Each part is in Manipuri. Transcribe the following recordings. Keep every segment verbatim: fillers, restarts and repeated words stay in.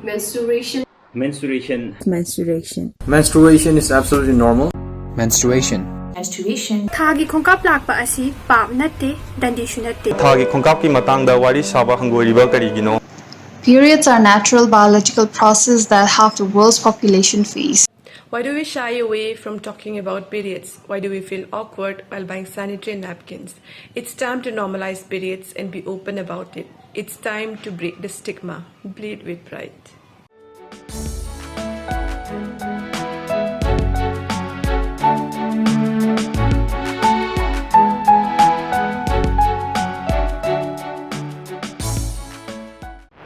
Menstruation. Menstruation. Menstruation. Menstruation is absolutely normal. Menstruation. Menstruation. ꯊꯥꯒꯤ ꯈꯣꯡꯀꯥꯞ ꯂꯥꯛꯄ ꯑꯁꯤ ꯄꯥꯞ ꯅꯠꯇꯦ, ꯗꯟꯗꯤꯁꯨ ꯅꯠꯇꯦ꯫ ꯊꯥꯒꯤ ꯈꯣꯡꯀꯥꯞꯀꯤ ꯃꯇꯥꯡꯗ ꯋꯥꯔꯤ ꯁꯥꯕ ꯍꯪꯒꯣꯏꯔꯤꯕ ꯀꯔꯤꯒꯤꯅꯣ? Periods are natural biological process that half the world's population face. Why do we shy away from talking about periods? Why do we feel awkward while buying sanitary napkins? It's time to normalize periods and be open about it. It's time to break the stigma. Bleed with pride.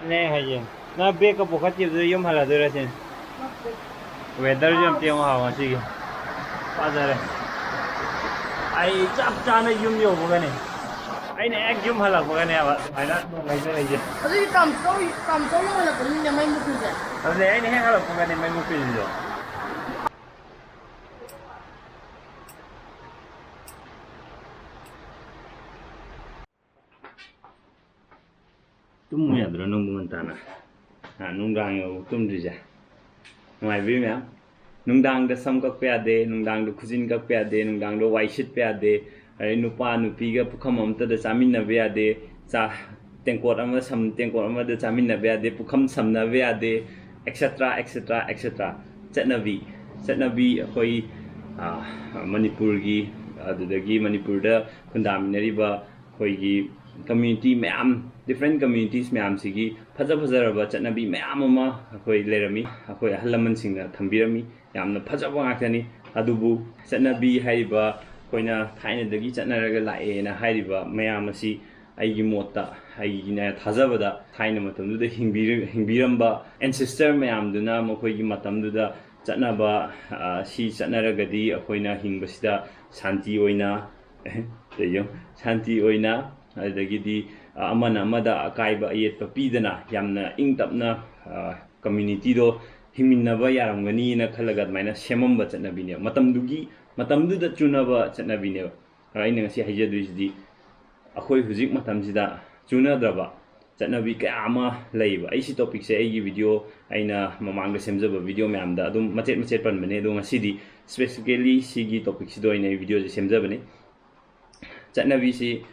ꯅꯦ ꯍꯌꯦꯡ ꯅꯪ ꯕꯦꯒꯀ ꯄꯨꯈꯠꯈꯤꯕꯗꯨ ꯌꯨꯝ ꯍꯜꯂꯗꯣꯏꯔ ꯁꯤꯅꯤ꯫ ꯋꯦꯗꯔꯁꯨ ꯌꯥꯝ ꯇꯦꯡꯉꯣ ꯍꯥꯎ ꯉꯁꯤꯒꯤ꯫ ꯐꯖꯔꯦ꯫ ꯑꯩ ꯆꯞ ꯆꯥꯅ ꯌꯨꯝ ꯌꯧꯕꯒꯅꯦ꯫ ꯑꯩꯅ ꯍꯦꯛ ꯌꯨꯝ ꯍꯜꯂꯛꯄꯒꯅꯦꯕ ꯁꯨꯃꯥꯏꯅ ꯅꯣꯡ ꯍꯩꯊꯔꯛꯏꯁꯦ꯫ ꯑꯗꯨꯗꯤ ꯀꯥꯝꯆꯧ ꯀꯥꯝꯆꯧ ꯌꯧꯍꯜꯂꯛꯄꯅꯤꯅꯦ ꯃꯩ ꯃꯨꯠꯈ꯭ꯔꯤꯁꯦ꯫ ꯑꯗꯨꯗꯤ ꯑꯩꯅ ꯍꯦꯛ ꯍꯜꯂꯛꯄꯒꯅꯦ ꯃꯩ ꯃꯨꯠꯈ꯭ꯔꯤꯁꯤꯁꯨ꯫ ꯇꯨꯝꯃꯨ ꯌꯥꯗ꯭ꯔꯣ ꯅꯪꯕꯨ ꯉꯟꯇꯥꯅ? ꯍꯥ, ꯅꯨꯡꯗꯥꯡ ꯌꯧ ꯇꯨꯝꯗ꯭ꯔꯤꯁꯦ? ꯅꯨꯡꯉꯥꯏꯕꯤꯔꯤ ꯃꯌꯥꯝ? ꯅꯨꯡꯗꯥꯡꯗ ꯁꯝ ꯀꯛꯄ ꯌꯥꯗꯦ, ꯅꯨꯡꯗꯥꯡꯗ ꯈꯨꯖꯤꯟ ꯀꯛꯄ ꯌꯥꯗꯦ, ꯅꯨꯡꯗꯥꯡꯗ ꯋꯥꯏ ꯁꯤꯠꯄ ꯌꯥꯗꯦ, ꯑꯗꯩ ꯅꯨꯄꯥ ꯅꯨꯄꯤꯒ ꯄꯨꯈꯝ ꯑꯃꯠꯇꯗ ꯆꯥꯃꯤꯟꯅꯕ ꯌꯥꯗꯦ, ꯆꯥ ꯇꯦꯡꯀꯣꯠ ꯑꯃ ꯁꯝ ꯇꯦꯡꯀꯣꯠ ꯑꯃꯗ ꯆꯥꯃꯤꯟꯅꯕ ꯌꯥꯗꯦ, ꯄꯨꯈꯝ ꯁꯝꯅꯕ ꯌꯥꯗꯦ, ꯑꯦꯛꯁꯦꯇ꯭ꯔꯥ ꯑꯦꯛꯁꯦꯇ꯭ꯔꯥ ꯑꯦꯛꯁꯦꯇ꯭ꯔꯥ꯫ ꯆꯠꯅꯕꯤ, ꯆꯠꯅꯕꯤ ꯑꯩꯈꯣꯏ, ꯑ, ꯃꯅꯤꯄꯨꯔꯒꯤ, ꯑꯗꯨꯗꯒꯤ ꯃꯅꯤꯄꯨꯔꯗ ꯈꯨꯟꯗꯥꯃꯤꯟꯅꯔꯤꯕ ꯑꯩꯈꯣꯏꯒꯤ community ꯃꯌꯥꯝ, different communities ꯃꯌꯥꯝꯁꯤꯒꯤ ꯐꯖ ꯐꯖꯔꯕ ꯆꯠꯅꯕꯤ ꯃꯌꯥꯝ ꯑꯃ ꯑꯩꯈꯣꯏ ꯂꯩꯔꯝꯃꯤ, ꯑꯩꯈꯣꯏ ꯑꯍꯜ ꯂꯃꯟꯁꯤꯡꯅ ꯊꯝꯕꯤꯔꯝꯃꯤ꯫ ꯌꯥꯝꯅ ꯐꯖꯕ ꯉꯥꯛꯇꯅꯤ꯫ ꯑꯗꯨꯕꯨ ꯆꯠꯅꯕꯤ ꯍꯥꯏꯔꯤꯕ ꯑꯩꯈꯣꯏꯅ ꯊꯥꯏꯅꯗꯒꯤ ꯆꯠꯅꯔꯒ ꯂꯥꯛꯑꯦꯅ ꯍꯥꯏꯔꯤꯕ ꯃꯌꯥꯝ ꯑꯁꯤ ꯑꯩꯒꯤ ꯃꯣꯠꯇ, ꯑꯩꯒꯤꯅ ꯊꯥꯖꯕꯗ ꯊꯥꯏꯅ ꯃꯇꯝꯗꯨꯗ ꯍꯤꯡꯕꯤꯔ-, ꯍꯤꯡꯕꯤꯔꯝꯕ ancestor ꯃꯌꯥꯝꯗꯨꯅ ꯃꯈꯣꯏꯒꯤ ꯃꯇꯝꯗꯨꯗ ꯆꯠꯅꯕ, ꯑ, ꯁꯤ ꯆꯠꯅꯔꯒꯗꯤ ꯑꯩꯈꯣꯏꯅ ꯍꯤꯡꯕꯁꯤꯗ ꯁꯥꯟꯇꯤ ꯑꯣꯏꯅ, ꯀꯩꯅꯣ, ꯁꯥꯟꯇꯤ ꯑꯣꯏꯅ, ꯑꯗꯨꯗꯒꯤꯗꯤ, ꯑ, ꯑꯃꯅ ꯑꯃꯗ ꯑꯀꯥꯏꯕ ꯑꯌꯦꯠꯄ ꯄꯤꯗꯅ ꯌꯥꯝꯅ ꯏꯪ ꯇꯞꯅ, ꯑ, communityꯗꯣ ꯍꯤꯡꯃꯤꯟꯅꯕ ꯌꯥꯔꯝꯒꯅꯤꯅ ꯈꯜꯂꯒ ꯑꯗꯨꯃꯥꯏꯅ ꯁꯦꯝꯃꯝꯕ ꯆꯠꯅꯕꯤꯅꯦꯕ꯫ ꯃꯇꯝꯗꯨꯒꯤ, ꯃꯇꯝꯗꯨꯗ ꯆꯨꯅꯕ ꯆꯠꯅꯕꯤꯅꯦꯕ꯫ ꯑꯗꯣ ꯑꯩꯅ ꯉꯁꯤ ꯍꯥꯏꯖꯗꯣꯏꯁꯤꯗꯤ ꯑꯩꯈꯣꯏ ꯍꯧꯖꯤꯛ ꯃꯇꯝꯁꯤꯗ ꯆꯨꯅꯗ꯭ꯔꯕ, ꯆꯠꯅꯕꯤ ꯀꯌꯥ ꯑꯃ ꯂꯩꯕ꯫ ꯑꯩ ꯁꯤ ꯇꯣꯄꯤꯛꯁꯦ ꯑꯩꯒꯤ ꯚꯤꯗꯤꯑꯣ, ꯑꯩꯅ ꯃꯃꯥꯡꯗ ꯁꯦꯝꯖꯕ ꯚꯤꯗꯤꯑꯣ ꯃꯌꯥꯝꯗ ꯑꯗꯨꯝ ꯃꯆꯦꯠ ꯃꯆꯦꯠ ꯄꯟꯕꯅꯦ, ꯑꯗꯣ ꯉꯁꯤꯗꯤ ꯁ꯭ꯄꯦꯁꯤꯐꯤꯀꯦꯂꯤ ꯁꯤꯒꯤ ꯇꯣꯄꯤꯛꯁꯤꯗ ꯑꯣꯏꯅ ꯑꯩ ꯚꯤꯗꯤꯑꯣꯁꯦ ꯁꯦꯝꯖꯕꯅꯤ꯫ ꯆꯠꯅꯕꯤꯁꯤ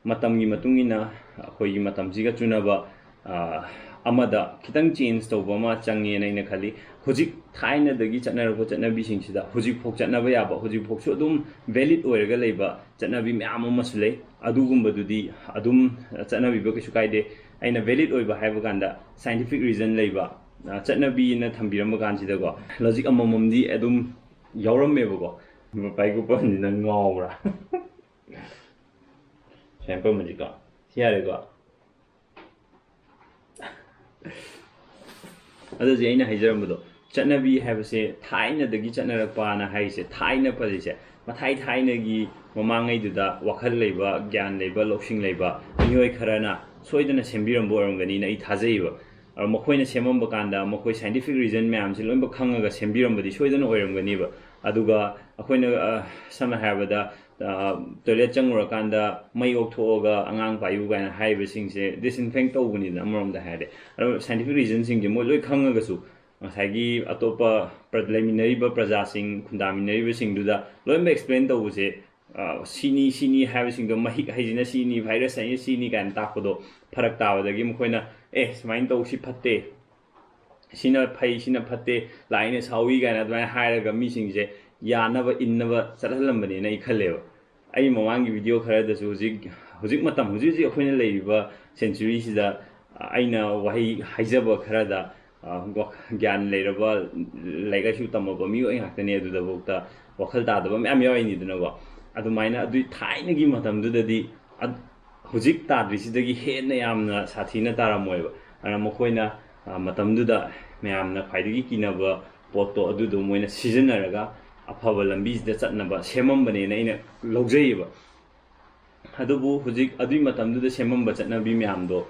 ꯃꯇꯝꯒꯤ ꯃꯇꯨꯡ ꯏꯟꯅ ꯑꯩꯈꯣꯏꯒꯤ ꯃꯇꯝꯁꯤꯒ ꯆꯨꯅꯕ, ꯑ, ꯑꯃꯗ ꯈꯤꯇꯪ ꯆꯦꯟꯖ ꯇꯧꯕ ꯑꯃ ꯆꯪꯉꯦꯅ ꯑꯩꯅ ꯈꯜꯂꯤ꯫ ꯍꯧꯖꯤꯛ ꯊꯥꯏꯅꯗꯒꯤ ꯆꯠꯅꯔꯛꯄ ꯆꯠꯅꯕꯤꯁꯤꯡꯁꯤꯗ ꯍꯧꯖꯤꯛꯐꯥꯎ ꯆꯠꯅꯕ ꯌꯥꯕ, ꯍꯧꯖꯤꯛꯐꯥꯎꯁꯨ ꯑꯗꯨꯝ ꯚꯦꯂꯤꯠ ꯑꯣꯏꯔꯒ ꯂꯩꯕ ꯆꯠꯅꯕꯤ ꯃꯌꯥꯝ ꯑꯃꯁꯨ ꯂꯩ꯫ ꯑꯗꯨꯒꯨꯝꯕꯗꯨꯗꯤ ꯑꯗꯨꯝ ꯆꯠꯅꯕꯤꯕ ꯀꯩꯁꯨ ꯀꯥꯏꯗꯦ꯫ ꯑꯩꯅ ꯚꯦꯂꯤꯠ ꯑꯣꯏꯕ ꯍꯥꯏꯕ ꯀꯥꯟꯗ ꯁꯥꯏꯟꯇꯤꯐꯤꯛ ꯔꯤꯖꯟ ꯂꯩꯕ, ꯑ, ꯆꯠꯅꯕꯤꯅ ꯊꯝꯕꯤꯔꯝꯕ ꯀꯥꯟꯁꯤꯗꯀꯣ, ꯂꯣꯖꯤꯛ ꯑꯃꯃꯝꯗꯤ ꯑꯗꯨꯝ ꯌꯥꯎꯔꯝꯃꯦꯕꯀꯣ꯫ ꯄꯥꯏ ꯀꯨꯄꯟꯁꯤꯅ ꯉꯥꯎꯕ꯭ꯔꯥ? ꯁꯨꯃꯥꯏꯅ ꯄꯝꯃꯁꯤꯀꯣ꯫ ꯁꯤ ꯌꯥꯔꯦꯀꯣ꯫ ꯑꯗꯨꯗꯤ ꯑꯩꯅ ꯍꯥꯏꯖꯔꯝꯕꯗꯣ, ꯆꯠꯅꯕꯤ ꯍꯥꯏꯕꯁꯦ ꯊꯥꯏꯅꯗꯒꯤ ꯆꯠꯅꯔꯛꯄꯅ ꯍꯥꯏꯔꯤꯁꯦ, ꯊꯥꯏꯅ ꯄꯜꯂꯤꯁꯦ, ꯃꯊꯥꯏ ꯊꯥꯏꯅꯒꯤ ꯃꯃꯥꯡꯉꯩꯗꯨꯗ ꯋꯥꯈꯜ ꯂꯩꯕ, ꯒ꯭ꯌꯥꯟ ꯂꯩꯕ, ꯂꯧꯁꯤꯡ ꯂꯩꯕ ꯃꯤꯑꯣꯏ ꯈꯔꯅ ꯁꯣꯏꯗꯅ ꯁꯦꯝꯕꯤꯔꯝꯕ ꯑꯣꯏꯔꯝꯒꯅꯤꯅ ꯑꯩ ꯊꯥꯖꯩꯌꯦꯕ꯫ ꯑꯗꯣ ꯃꯈꯣꯏꯅ ꯁꯦꯝꯃꯝꯕ ꯀꯥꯟꯗ ꯃꯈꯣꯏ ꯁꯥꯏꯟꯇꯤꯐꯤꯛ ꯔꯤꯖꯟ ꯃꯌꯥꯝꯁꯦ ꯂꯣꯏꯅꯃꯛ ꯈꯪꯉꯒ ꯁꯦꯝꯕꯤꯔꯝꯕꯗꯤ ꯁꯣꯏꯗꯅ ꯑꯣꯏꯔꯝꯒꯅꯤꯕ꯫ ꯑꯗꯨꯒ ꯑꯩꯈꯣꯏꯅ, ꯑ, ꯁꯝꯅ ꯍꯥꯏꯔꯕꯗ, ꯑ, ꯇꯣꯏꯂꯦꯠ ꯆꯪꯉꯨꯔꯀꯥꯟꯗ ꯃꯩ ꯑꯣꯛꯊꯣꯛꯑꯒ ꯑꯉꯥꯡ ꯄꯥꯏꯌꯨ ꯀꯥꯏꯅ ꯍꯥꯏꯔꯤꯕꯁꯤꯡꯁꯦ ꯗꯤꯁꯏꯟꯐꯦꯛ ꯇꯧꯕꯅꯤꯗꯅ, ꯑꯃꯔꯣꯝꯗ ꯍꯥꯏꯔꯗꯤ꯫ ꯑꯗꯣ ꯁꯥꯏꯟꯇꯤꯐꯤꯛ ꯔꯤꯖꯟꯁꯤꯡꯁꯦ ꯃꯣꯏ ꯂꯣꯏ ꯈꯪꯉꯒꯁꯨ ꯉꯁꯥꯏꯒꯤ ꯑꯇꯣꯞꯄ ꯄ꯭ꯔ-, ꯂꯩꯃꯤꯟꯅꯔꯤꯕ ꯄ꯭ꯔꯖꯥꯁꯤꯡ, ꯈꯨꯟꯗꯥꯃꯤꯟꯅꯔꯤꯕꯁꯤꯡꯗꯨꯗ ꯂꯣꯏꯅꯃꯛ ꯑꯦꯛꯁꯄ꯭ꯂꯦꯟ ꯇꯧꯕꯁꯦ, ꯑ, ꯁꯤꯅꯤ, ꯁꯤꯅꯤ ꯍꯥꯏꯕꯁꯤꯡꯗꯣ, ꯃꯍꯤꯛ ꯍꯥꯏꯁꯤꯅ ꯁꯤꯅꯤ, ꯚꯥꯏꯔꯁ ꯍꯥꯏꯁꯤꯅ ꯁꯤꯅꯤ ꯀꯥꯏꯅ ꯇꯥꯛꯄꯗꯣ ꯐꯔꯛ ꯇꯥꯕꯗꯒꯤ ꯃꯈꯣꯏꯅ, "ꯑꯦ, ꯁꯨꯃꯥꯏꯅ ꯇꯧ, ꯁꯤ ꯐꯠꯇꯦ, ꯁꯤꯅ ꯐꯩ, ꯁꯤꯅ ꯐꯠꯇꯦ, ꯂꯥꯏꯅ ꯁꯥꯎꯏ" ꯀꯥꯏꯅ ꯑꯗꯨꯃꯥꯏꯅ ꯍꯥꯏꯔꯒ ꯃꯤꯁꯤꯡꯁꯦ ꯌꯥꯅꯕ, ꯏꯟꯅꯕ ꯆꯠꯍꯜꯂꯝꯕꯅꯦꯅ ꯑꯩ ꯈꯜꯂꯦꯕ꯫ ꯑꯩ ꯃꯃꯥꯡꯒꯤ ꯚꯤꯗꯤꯑꯣ ꯈꯔꯗꯁꯨ ꯍꯧꯖꯤꯛ, ꯍꯧꯖꯤꯛ ꯃꯇꯝ, ꯍꯧꯖꯤꯛ ꯍꯧꯖꯤꯛ ꯑꯩꯈꯣꯏꯅ ꯂꯩꯔꯤꯕ ꯁꯦꯟꯆꯨꯔꯤꯁꯤꯗ, ꯑ, ꯑꯩꯅ ꯋꯥꯍꯩ ꯍꯥꯏꯖꯕ ꯈꯔꯗ, ꯑ, ꯋꯥ-, ꯒ꯭ꯌꯥꯟ ꯂꯩꯔꯕ, ꯂꯥꯏꯔꯤꯛ ꯂꯥꯏꯁꯨ ꯇꯝꯃꯕ ꯃꯤꯑꯣꯏ ꯉꯥꯛꯇꯅꯦ, ꯑꯗꯨꯗꯐꯥꯎꯗ ꯋꯥꯈꯜ ꯇꯥꯗꯕ ꯃꯌꯥꯝ ꯌꯥꯎꯔꯤꯅꯤꯗꯅꯀꯣ꯫ ꯑꯗꯨꯃꯥꯏꯅ ꯑꯗꯨꯏ ꯊꯥꯏꯅꯒꯤ ꯃꯇꯝꯗꯨꯗꯗꯤ ꯑ-, ꯍꯧꯖꯤꯛ ꯇꯥꯗ꯭ꯔꯤꯁꯤꯗꯒꯤ ꯍꯦꯟꯅ ꯌꯥꯝꯅ ꯁꯥꯊꯤꯅ ꯇꯥꯔꯝꯃꯣꯏꯕ꯫ ꯑꯗꯨꯅ ꯃꯈꯣꯏꯅ, ꯑ, ꯃꯇꯝꯗꯨꯗ ꯃꯌꯥꯝꯅ ꯈ꯭ꯋꯥꯏꯗꯒꯤ ꯀꯤꯅꯕ ꯄꯣꯠꯇꯣ ꯑꯗꯨꯗꯣ ꯃꯣꯏꯅ ꯁꯤꯖꯤꯟꯅꯔꯒ ꯑꯐꯕ ꯂꯝꯕꯤꯁꯤꯗ ꯆꯠꯅꯕ ꯁꯦꯝꯃꯝꯕꯅꯦꯅ ꯑꯩꯅ ꯂꯧꯖꯩꯌꯦꯕ꯫ ꯑꯗꯨꯕꯨ ꯍꯧꯖꯤꯛ ꯑꯗꯨꯒꯤ ꯃꯇꯝꯗꯨꯗ ꯁꯦꯝꯃꯝꯕ ꯆꯠꯅꯕꯤ ꯃꯌꯥꯝꯗꯣ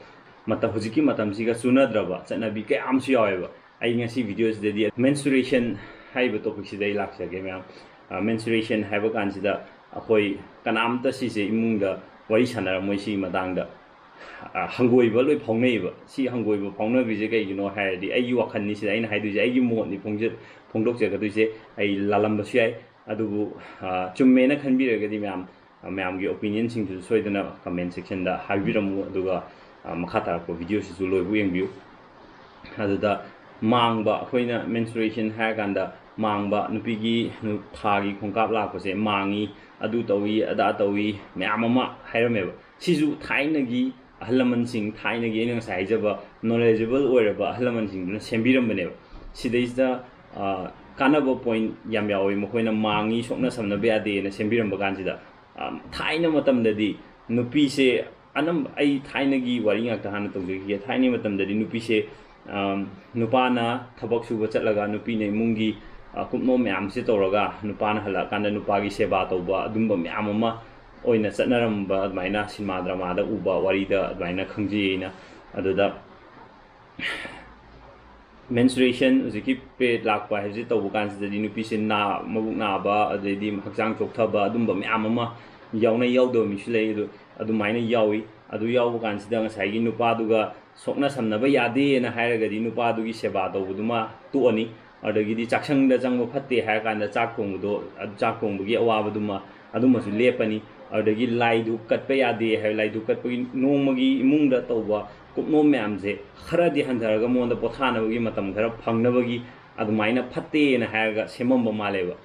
ꯃꯇꯝ, ꯍꯧꯖꯤꯛꯀꯤ ꯃꯇꯝꯁꯤꯒ ꯆꯨꯅꯗ꯭ꯔꯕ ꯆꯠꯅꯕꯤ ꯀꯌꯥ ꯑꯃꯁꯨ ꯌꯥꯎꯋꯦꯕ꯫ ꯑꯩ ꯉꯁꯤ ꯚꯤꯗꯤꯑꯣꯁꯤꯗꯗꯤ ꯃꯦꯟꯁꯨꯔꯦꯁꯟ ꯍꯥꯏꯔꯤꯕ ꯇꯣꯄꯤꯛꯁꯤꯗ ꯑꯩ ꯂꯥꯛꯆꯒꯦ ꯃꯌꯥꯝ꯫ ꯑ, ꯃꯦꯟꯁꯨꯔꯦꯁꯟ ꯍꯥꯏꯕ ꯀꯥꯟꯁꯤꯗ ꯑꯩꯈꯣꯏ ꯀꯅꯥꯝꯇ ꯁꯤꯁꯦ ꯏꯃꯨꯡꯗ ꯋꯥꯔꯤ ꯁꯥꯟꯅꯔꯝꯃꯣꯏ ꯁꯤꯒꯤ ꯃꯇꯥꯡꯗ꯫ ꯑ, ꯍꯪꯒꯣꯏꯕ ꯂꯣꯏ ꯐꯥꯎꯅꯩꯌꯦꯕ꯫ ꯁꯤ ꯍꯪꯒꯣꯏꯕ ꯐꯥꯎꯅꯕꯤꯁꯦ ꯀꯩꯒꯤꯅꯣ ꯍꯥꯏꯔꯗꯤ, ꯑꯩꯒꯤ ꯋꯥꯈꯜꯅꯤ ꯁꯤꯗ ꯑꯩꯅ ꯍꯥꯏꯗꯣꯏꯁꯦ, ꯑꯩꯒꯤ ꯃꯣꯠꯅꯤ ꯐꯣꯡꯖ-, ꯐꯣꯡꯗꯣꯛꯆꯒꯗꯣꯏꯁꯦ꯫ ꯑꯩ ꯂꯥꯜꯂꯝꯕꯁꯨ ꯌꯥꯏ, ꯑꯗꯨꯕꯨ ꯑ, ꯆꯨꯝꯃꯦꯅ ꯈꯟꯕꯤꯔꯒꯗꯤ ꯃꯌꯥꯝ, ꯑ, ꯃꯌꯥꯝꯒꯤ ꯑꯣꯄꯤꯅꯤꯌꯟꯁꯤꯡꯗꯨꯁꯨ ꯁꯣꯏꯗꯅ ꯀꯃꯦꯟ ꯁꯦꯛꯁꯟꯗ ꯍꯥꯏꯕꯤꯔꯝꯃꯨ, ꯑꯗꯨꯒ ꯑ, ꯃꯈꯥ ꯇꯥꯔꯛꯄ ꯚꯤꯗꯤꯑꯣꯁꯤꯁꯨ ꯂꯣꯏꯕꯨ ꯌꯦꯡꯕꯤꯌꯨ꯫ ꯑꯗꯨꯗ ꯃꯥꯡꯕ, ꯑꯩꯈꯣꯏꯅ ꯃꯦꯟꯁꯨꯔꯦꯁꯟ ꯍꯥꯏꯔꯀꯥꯟꯗ ꯃꯥꯡꯕ, ꯅꯨꯄꯤꯒꯤ ꯅꯨ-, ꯊꯥꯒꯤ ꯈꯣꯡꯀꯥꯞ ꯂꯥꯛꯄꯁꯦ ꯃꯥꯡꯉꯤ, ꯑꯗꯨ ꯇꯧꯏ, ꯑꯗꯥ ꯇꯧꯏ, ꯃꯌꯥꯝ ꯑꯃ ꯍꯥꯏꯔꯝꯃꯦꯕ꯫ ꯁꯤꯁꯨ ꯊꯥꯏꯅꯒꯤ ꯑꯍꯜ ꯂꯃꯟꯁꯤꯡ, ꯊꯥꯏꯅꯒꯤ ꯑꯩꯅ ꯉꯁꯥꯏ ꯍꯥꯏꯖꯕ ꯅꯣꯂꯦꯖꯦꯕꯜ ꯑꯣꯏꯔꯕ ꯑꯍꯜ ꯂꯃꯟꯁꯤꯡꯗꯨꯅ ꯁꯦꯝꯕꯤꯔꯝꯕꯅꯦꯕ꯫ ꯁꯤꯗꯩꯁꯤꯗ ꯑ, ꯀꯥꯟꯅꯕ ꯄꯣꯏꯟꯠ ꯌꯥꯝ ꯌꯥꯎꯋꯤ꯫ ꯃꯈꯣꯏꯅ ꯃꯥꯡꯉꯤ, ꯁꯣꯛꯅ ꯁꯝꯅꯕ ꯌꯥꯗꯦꯅ ꯁꯦꯝꯕꯤꯔꯝꯕ ꯀꯥꯟꯁꯤꯗ, ꯑ, ꯊꯥꯏꯅ ꯃꯇꯝꯗꯗꯤ ꯅꯨꯄꯤꯁꯦ, ꯑꯅꯝꯕ ꯑꯩ ꯊꯥꯏꯅꯒꯤ ꯋꯥꯔꯤ ꯉꯥꯛꯇ ꯍꯥꯟꯅ ꯇꯧꯖꯈꯤꯒꯦ꯫ ꯊꯥꯏꯅꯒꯤ ꯃꯇꯝꯗꯗꯤ ꯅꯨꯄꯤꯁꯦ, ꯑ, ꯅꯨꯄꯥꯅ ꯊꯕꯛ ꯁꯨꯕ ꯆꯠꯂꯒ ꯅꯨꯄꯤꯅ ꯏꯃꯨꯡꯒꯤ, ꯑ, ꯀꯨꯞꯅꯣꯝ ꯃꯌꯥꯝꯁꯦ ꯇꯧꯔꯒ ꯅꯨꯄꯥꯅ ꯍꯜꯂꯛꯑꯀꯥꯟꯗ ꯅꯨꯄꯥꯒꯤ ꯁꯦꯕꯥ ꯇꯧꯕ, ꯑꯗꯨꯝꯕ ꯃꯌꯥꯝ ꯑꯃ ꯑꯣꯏꯅ ꯆꯠꯅꯔꯝꯕ, ꯑꯗꯨꯃꯥꯏꯅ ꯁꯤꯅꯦꯃꯥ ꯗ꯭ꯔꯃꯥꯗ ꯎꯕ, ꯋꯥꯔꯤꯗ ꯑꯗꯨꯃꯥꯏꯅ ꯈꯪꯖꯩ ꯑꯩꯅ꯫ ꯑꯗꯨꯗ ꯃꯦꯟꯁꯨꯔꯦꯁꯟ, ꯍꯧꯖꯤꯛꯀꯤ ꯄꯦꯔꯤꯌꯗ ꯂꯥꯛꯄ ꯍꯥꯏꯕꯁꯤ ꯇꯧꯕ ꯀꯥꯟꯁꯤꯗꯗꯤ ꯅꯨꯄꯤꯁꯦ ꯅꯥ-, ꯃꯕꯨꯛ ꯅꯥꯕ, ꯑꯗꯩꯗꯤ ꯍꯛꯆꯥꯡ ꯆꯣꯛꯊꯕ, ꯑꯗꯨꯝꯕ ꯃꯌꯥꯝ ꯑꯃ ꯌꯥꯎꯅ ꯌꯥꯎꯗꯕ ꯃꯤꯁꯨ ꯂꯩ꯫ ꯑꯗꯨ ꯑꯗꯨꯃꯥꯏꯅ ꯌꯥꯎꯏ꯫ ꯑꯗꯨ ꯌꯥꯎꯕ ꯀꯥꯟꯁꯤꯗ ꯉꯁꯥꯏꯒꯤ ꯅꯨꯄꯥꯗꯨꯒ ꯁꯣꯛꯅ ꯁꯝꯅꯕ ꯌꯥꯗꯦꯅ ꯍꯥꯏꯔꯒꯗꯤ ꯅꯨꯄꯥꯗꯨꯒꯤ ꯁꯦꯕꯥ ꯇꯧꯕꯗꯨꯃ ꯇꯣꯛꯑꯅꯤ꯫ ꯑꯗꯨꯗꯒꯤꯗꯤ ꯆꯥꯛꯁꯪꯗ ꯆꯪꯕ ꯐꯠꯇꯦ ꯍꯥꯏꯔ ꯀꯥꯟꯗ ꯆꯥꯛ ꯊꯣꯡꯕꯗꯣ, ꯆꯥꯛ ꯊꯣꯡꯕꯒꯤ ꯑꯋꯥꯕꯗꯨꯃ, ꯑꯗꯨꯃꯁꯨ ꯂꯦꯞꯄꯅꯤ꯫ ꯑꯗꯨꯗꯒꯤ ꯂꯥꯏ ꯙꯨꯞ ꯀꯠꯄ ꯌꯥꯗꯦ ꯍꯥꯏꯕ, ꯂꯥꯏ ꯙꯨꯞ ꯀꯠꯄꯒꯤ ꯅꯣꯡꯃꯒꯤ ꯏꯃꯨꯡꯗ ꯇꯧꯕ ꯀꯨꯞꯅꯣꯝ ꯃꯌꯥꯝꯁꯦ ꯈꯔꯗꯤ ꯍꯟꯊꯔꯒ ꯃꯉꯣꯟꯗ ꯄꯣꯊꯥꯅꯕꯒꯤ ꯃꯇꯝ ꯈꯔ ꯐꯪꯅꯕꯒꯤ ꯑꯗꯨꯃꯥꯏꯅ ꯐꯠꯇꯦꯅ ꯍꯥꯏꯔꯒ ꯁꯦꯝꯃꯝꯕ ꯃꯥꯜꯂꯦꯕ,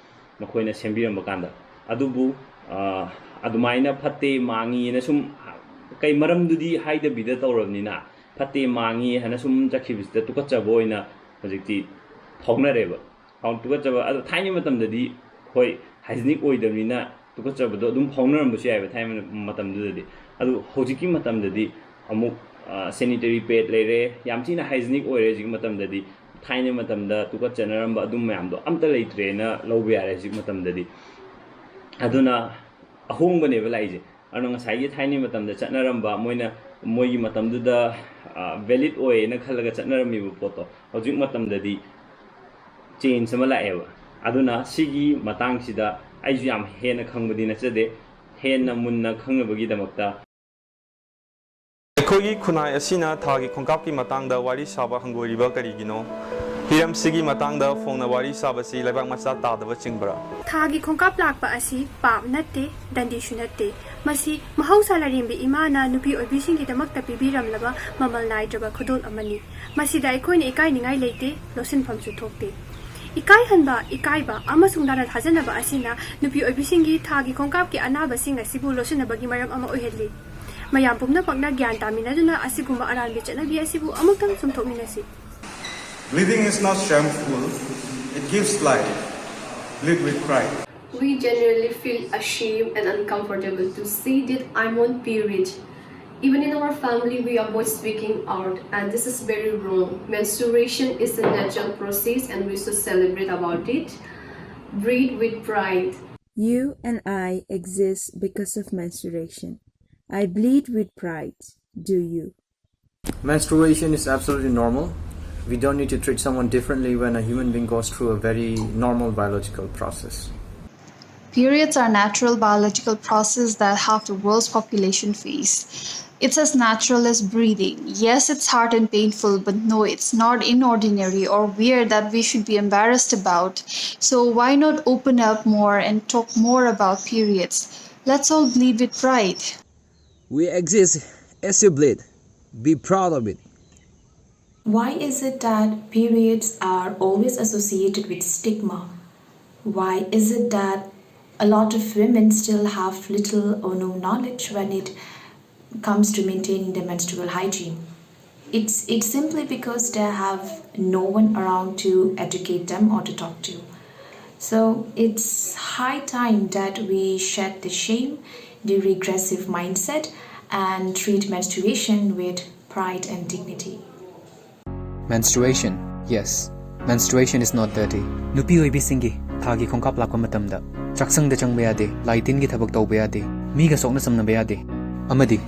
ꯃꯈꯣꯏꯅ ꯁꯦꯝꯕꯤꯔꯝꯕ ꯀꯥꯟꯗ꯫ ꯑꯗꯨꯕꯨ, ꯑ, ꯑꯗꯨꯃꯥꯏꯅ ꯐꯠꯇꯦ, ꯃꯥꯡꯉꯤꯅ ꯁꯨꯝ, ꯀꯩ ꯃꯔꯝꯗꯨꯗꯤ ꯍꯥꯏꯗꯕꯤꯗ ꯇꯧꯔꯕꯅꯤꯅ, ꯐꯠꯇꯦ, ꯃꯥꯡꯉꯤ ꯍꯥꯏꯅ ꯁꯨꯝ ꯆꯠꯈꯤꯕꯁꯤꯗ ꯇꯨꯀꯠꯆꯕ ꯑꯣꯏꯅ ꯍꯧꯖꯤꯛꯇꯤ ꯐꯥꯎꯅꯔꯦꯕ꯫ ꯐꯥꯎ-, ꯇꯨꯀꯠꯆꯕ, ꯑꯗꯣ ꯊꯥꯏꯅ ꯃꯇꯝꯗꯗꯤ, ꯍꯣꯏ, ꯍꯥꯏꯖꯤꯅꯤꯛ ꯑꯣꯏꯗꯕꯅꯤꯅ ꯇꯨꯀꯠꯆꯕꯗꯣ ꯑꯗꯨꯝ ꯐꯥꯎꯅꯔꯝꯕꯁꯨ ꯌꯥꯏꯑꯕ ꯊꯥꯏꯅ ꯃꯇꯝꯗꯨꯗꯗꯤ꯫ ꯑꯗꯨ ꯍꯧꯖꯤꯛꯀꯤ ꯃꯇꯝꯗꯗꯤ ꯑꯃꯨꯛ, ꯑ, ꯁꯦꯅꯤꯇꯔꯤ ꯄꯦꯗ ꯂꯩꯔꯦ, ꯌꯥꯝ ꯊꯤꯅ ꯍꯥꯏꯖꯤꯅꯤꯛ ꯑꯣꯏꯔꯦ ꯍꯧꯖꯤꯛꯀꯤ ꯃꯇꯝꯗꯗꯤ꯫ ꯊꯥꯏꯅ ꯃꯇꯝꯗ ꯇꯨꯀꯠꯆꯅꯔꯝꯕ ꯑꯗꯨꯝ ꯃꯌꯥꯝꯗꯣ ꯑꯝꯇ ꯂꯩꯇ꯭ꯔꯦꯅ ꯂꯧꯕ ꯌꯥꯔꯦ ꯍꯧꯖꯤꯛ ꯃꯇꯝꯗꯗꯤ꯫ ꯑꯗꯨꯅ ꯑꯍꯣꯡꯕꯅꯦꯕ ꯂꯥꯛꯏꯁꯦ꯫ ꯑꯗꯨꯅ ꯉꯁꯥꯏꯒꯤ ꯊꯥꯏꯅ ꯃꯇꯝꯗ ꯆꯠꯅꯔꯝꯕ, ꯃꯣꯏꯅ, ꯃꯣꯏꯒꯤ ꯃꯇꯝꯗꯨꯗ, ꯑ, ꯚꯦꯂꯤꯗ ꯑꯣꯏꯌꯦꯅ ꯈꯜꯂꯒ ꯆꯠꯅꯔꯝꯃꯤꯕ ꯄꯣꯠꯇꯣ ꯍꯧꯖꯤꯛ ꯃꯇꯝꯗꯗꯤ ꯆꯦꯟꯖ ꯑꯃ ꯂꯥꯛꯑꯦꯕ꯫ ꯑꯗꯨꯅ ꯁꯤꯒꯤ ꯃꯇꯥꯡꯁꯤꯗ ꯑꯩꯁꯨ ꯌꯥꯝ ꯍꯦꯟꯅ ꯈꯪꯕꯗꯤ ꯅꯠꯆꯗꯦ꯫ ꯍꯦꯟꯅ ꯃꯨꯟꯅ ꯈꯪꯅꯕꯒꯤꯗꯃꯛꯇ ꯑꯩꯈꯣꯏꯒꯤ ꯈꯨꯟꯅꯥꯏ ꯑꯁꯤꯅ ꯊꯥꯒꯤ ꯈꯣꯡꯀꯥꯞꯀꯤ ꯃꯇꯥꯡꯗ ꯋꯥꯔꯤ ꯁꯥꯕ ꯍꯪꯒꯣꯏꯔꯤꯕ ꯀꯔꯤꯒꯤꯅꯣ? ꯍꯤꯔꯝꯁꯤꯒꯤ ꯃꯇꯥꯡꯗ ꯐꯣꯡꯅ ꯋꯥꯔꯤ ꯁꯥꯕꯁꯤ ꯂꯩꯕꯥꯛ ꯃꯆꯥ ꯇꯥꯗꯕ ꯆꯤꯡꯕ꯭ꯔꯥ? ꯊꯥꯒꯤ ꯈꯣꯡꯀꯥꯞ ꯂꯥꯛꯄ ꯑꯁꯤ ꯄꯥꯞ ꯅꯠꯇꯦ, ꯗꯟꯗꯤꯁꯨ ꯅꯠꯇꯦ꯫ ꯃꯁꯤ ꯃꯍꯧꯁꯥ ꯂꯥꯏꯔꯦꯝꯕꯤ ꯏꯃꯥꯅ ꯅꯨꯄꯤ ꯑꯣꯏꯕꯤꯁꯤꯡꯒꯤꯗꯃꯛꯇ ꯄꯤꯕꯤꯔꯝꯂꯕ ꯃꯃꯜ ꯅꯥꯏꯗ꯭ꯔꯕ ꯈꯨꯗꯣꯜ ꯑꯃꯅꯤ꯫ ꯃꯁꯤꯗ ꯑꯩꯈꯣꯏꯅ ꯏꯀꯥꯏꯅꯤꯡꯉꯥꯏ ꯂꯩꯇꯦ, ꯂꯣꯠꯁꯤꯟꯐꯝꯁꯨ ꯊꯣꯛꯇꯦ꯫ ꯏꯀꯥꯏꯍꯟꯕ, ꯏꯀꯥꯏꯕ ꯑꯃꯁꯨꯡ ꯂꯥꯟꯅ ꯊꯥꯖꯅꯕ ꯑꯁꯤꯅ ꯅꯨꯄꯤ ꯑꯣꯏꯕꯤꯁꯤꯡꯒꯤ ꯊꯥꯒꯤ ꯈꯣꯡꯀꯥꯞꯀꯤ ꯑꯅꯥꯕꯁꯤꯡ ꯑꯁꯤꯕꯨ ꯂꯣꯠꯁꯤꯟꯅꯕꯒꯤ ꯃꯔꯝ ꯑꯃ ꯑꯣꯏꯍꯜꯂꯤ꯫ ꯃꯌꯥꯝ ꯄꯨꯝꯅꯃꯛꯅ ꯒ꯭ꯌꯥꯟ ꯇꯥꯃꯤꯟꯅꯗꯨꯅ ꯑꯁꯤꯒꯨꯝꯕ ꯑꯔꯥꯟꯕ ꯆꯠꯅꯕꯤ ꯑꯁꯤꯕꯨ ꯑꯃꯨꯛꯇꯪ ꯆꯨꯝꯊꯣꯛꯃꯤꯟꯅꯁꯤ꯫ Bleeding is not shameful, it gives life. Bleed with pride. We generally feel ashamed and uncomfortable to say that I'm on period. Even in our family, we avoid speaking out, and this is very wrong. Menstruation is a natural process, and we should celebrate about it. Breathe with pride. You and I exist because of menstruation. I bleed with pride. Do you? Menstruation is absolutely normal. We don't need to treat someone differently when a human being goes through a very normal biological process. Periods are natural biological process that half the world's population face. It's as natural as breathing. Yes, it's hard and painful, but no, it's not inordinary or weird that we should be embarrassed about. So why not open up more and talk more about periods? Let's all bleed with pride. We exist as you bleed. Be proud of it. Why is it that periods are always associated with stigma? Why is it that a lot of women still have little or no knowledge when it comes to maintaining their menstrual hygiene? It's, it's simply because they have no one around to educate them or to talk to. So it's high time that we shed the shame, the regressive mindset, and treat menstruation with pride and dignity. Menstruation, yes. Menstruation is not dirty. ꯅꯨꯄꯤ ꯑꯣꯏꯕꯤꯁꯤꯡꯒꯤ ꯊꯥꯒꯤ ꯈꯣꯡꯀꯥꯞ ꯂꯥꯛꯄ ꯃꯇꯝꯗ ꯆꯥꯛꯁꯪꯗ ꯆꯪꯕ ꯌꯥꯗꯦ, ꯂꯥꯏ ꯇꯤꯟꯒꯤ ꯊꯕꯛ ꯇꯧꯕ ꯌꯥꯗꯦ, ꯃꯤꯒ ꯁꯣꯛꯅ ꯁꯝꯅꯕ ꯌꯥꯗꯦ꯫ ꯑꯃꯗꯤ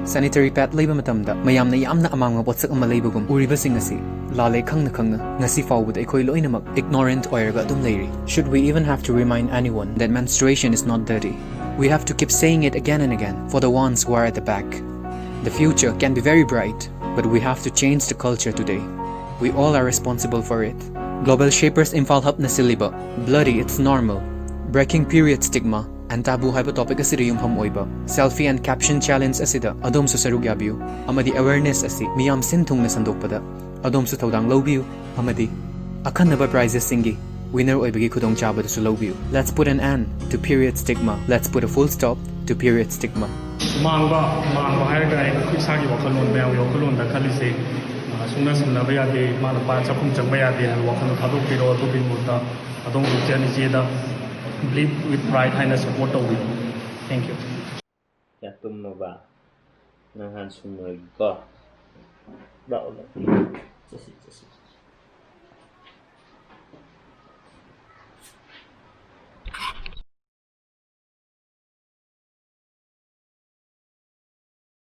sanitary pad ꯂꯩꯕ ꯃꯇꯝꯗ ꯃꯌꯥꯝꯅ ꯌꯥꯝꯅ ꯑꯃꯥꯡꯕ ꯄꯣꯠꯁꯛ ꯑꯃ ꯂꯩꯕꯒꯨꯝ ꯎꯔꯤꯕꯁꯤꯡ ꯑꯁꯤ ꯂꯥꯜꯂꯦ ꯈꯪꯅ ꯈꯪꯅ ꯉꯁꯤ ꯐꯥꯎꯕꯗ ꯑꯩꯈꯣꯏ ꯂꯣꯏꯅꯃꯛ ignorant ꯑꯣꯏꯔꯒ ꯑꯗꯨꯝ ꯂꯩꯔꯤ꯫ Should we even have to remind anyone that menstruation is not dirty? We have to keep saying it again and again for the ones who are at the back. The future can be very bright, but we have to change the culture today. We all are responsible for it. Global Shapers Imphal Hubꯅ ꯁꯤꯜꯂꯤꯕ Bloody It's Normal, Breaking Period Stigma and Taboo ꯍꯥꯏꯕ topic ꯑꯁꯤꯗ ꯌꯨꯝꯐꯝ ꯑꯣꯏꯕ Selfie and Caption Challenge ꯑꯁꯤꯗ ꯑꯗꯣꯝꯁꯨ ꯁꯔꯨꯛ ꯌꯥꯕꯤꯌꯨ, ꯑꯃꯗꯤ awareness ꯑꯁꯤ ꯃꯤꯌꯥꯝ ꯁꯤꯟ ꯊꯨꯡꯅ ꯁꯟꯗꯣꯛꯄꯗ ꯑꯗꯣꯝꯁꯨ ꯊꯧꯗꯥꯡ ꯂꯧꯕꯤꯌꯨ, ꯑꯃꯗꯤ ꯑꯈꯟꯅꯕ prizesꯁꯤꯡꯒꯤ winner ꯑꯣꯏꯕꯒꯤ ꯈꯨꯗꯣꯡꯆꯥꯕꯗꯨꯁꯨ ꯂꯧꯕꯤꯌꯨ꯫ Let's put an end to period stigma. Let's put a full stop to period stigma. ꯃꯥꯡꯕ, ꯃꯥꯡꯕ ꯍꯥꯏꯔꯒ ꯑꯩ ꯏꯁꯥꯒꯤ ꯋꯥꯈꯜꯂꯣꯟ, ꯃꯌꯥꯝꯒꯤ ꯋꯥꯈꯜꯂꯣꯟꯗ ꯈꯜꯂꯤꯁꯦ, ꯑ, ꯁꯨꯡꯅ ꯁꯤꯟꯅꯕ ꯌꯥꯗꯦ, ꯃꯥꯅ ꯄꯥ ꯆꯥꯛꯈꯨꯝ ꯆꯪꯕ ꯌꯥꯗꯦ ꯍꯥꯏꯕ ꯋꯥꯈꯜꯗꯣ ꯊꯥꯗꯣꯛꯄꯤꯔꯣ꯫ ꯑꯗꯨꯒꯤ ꯃꯍꯨꯠꯇ ꯑꯗꯣꯝꯒꯤ ꯏꯆꯟ ꯏꯆꯦꯗ Bleed with Pride ꯍꯥꯏꯅ support ꯇꯧꯕꯤꯔꯣ꯫ Thank you. ꯌꯥ, ꯇꯨꯝꯃꯕ? ꯅꯪ ꯍꯥꯟꯅ ꯁꯨꯝꯃꯨꯔꯒꯦꯀꯣ꯫ ꯂꯥꯛꯑꯣ, ꯂꯥꯛꯑꯣ꯫ ꯆꯠꯁꯤ, ꯆꯠꯁꯤ꯫